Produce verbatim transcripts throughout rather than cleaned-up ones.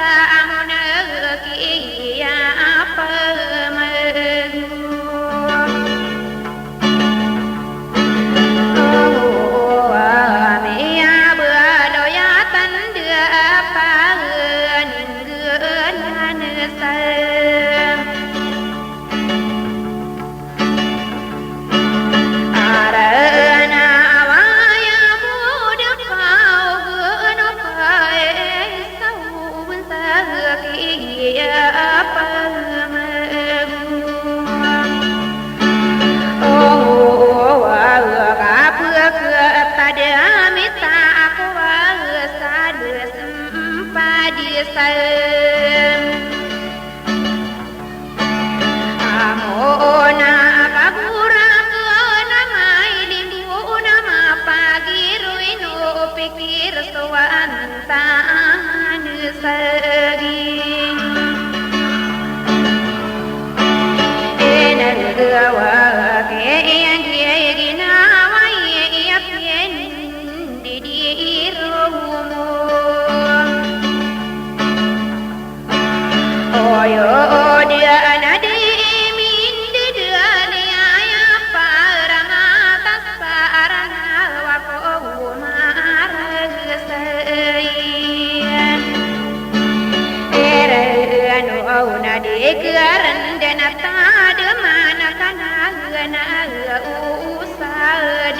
Amon a kiya a pamagom. O, a miyabaloy a tanda a paningganan sa. Arana waya bo da paogon o paisa o bnsaki iya pamagom. O, wa, wa, kapagtadami ta ako wa sa dosm padisan. Amon a kagoraken a mailimbo na mapagiroy no pikir so antaan sa gin. Inagawa ki iyanggi ginawa iya piyan. Didi iromo. Oyo, oyo, di ana di imin di dali aya para matas para na wako marag saya. Ira ano na di karan dana tadamana kana gana us. Sadn.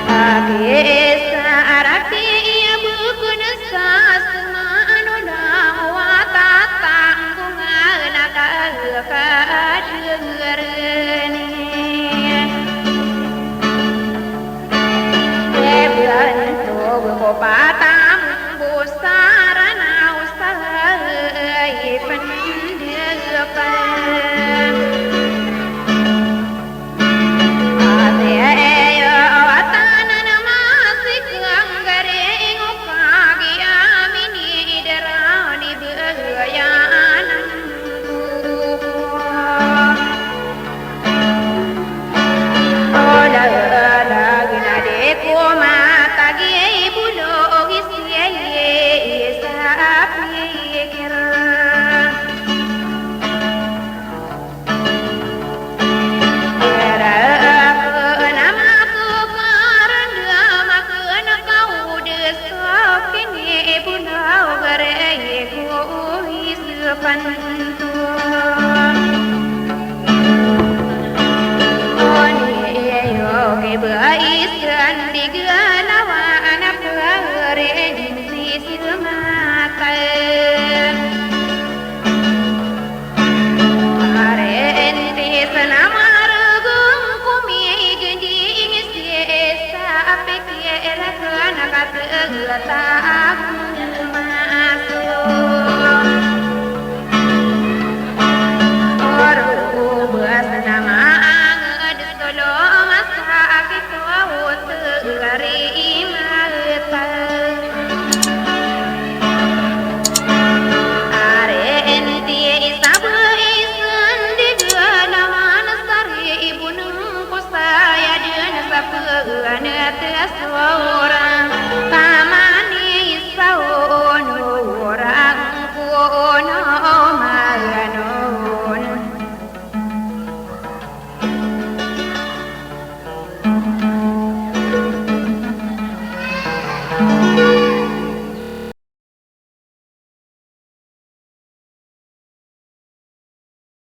Agi sa arati iya bukun sa sumano na wata tanggungan a kalka adengarani. Ebian to ko patam bo sarana usa ipan. Are enti sa na marogong ko miganding si esa a pekiyera ka na kategel ta ako maso. Oro bas na maanged so loma sa akito o tegari imata. Are enti isa bo i sendigan a manasari i boneng ko saya den sa peganat so